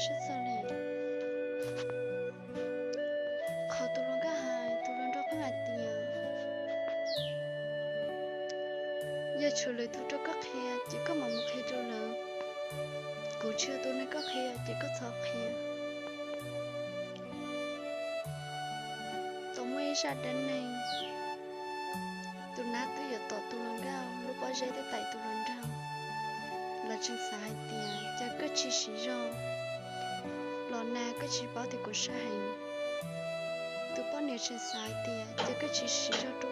sab txog li. Qhov tus hluas nkauj hais, tus hluas nraug pheej hais tias yog tshuav lwm tus rau koj qhia ces koj mam mus qhia rau lawv. Kuv tsis yog tus neeg koj qhia ces koj txhob qhia. Tau muaj ib zaj dab neeg, tus nab twb yuav tom tus hluas nkauj, lub pob zeb twb taim tus hluas nraug. Lawv tseem xav hais tias cas koj tsis siv zog, los nag koj tsis paub tias kuv sab heev. Tus poj niam tseem xav hais tias cas koj tsis siv zog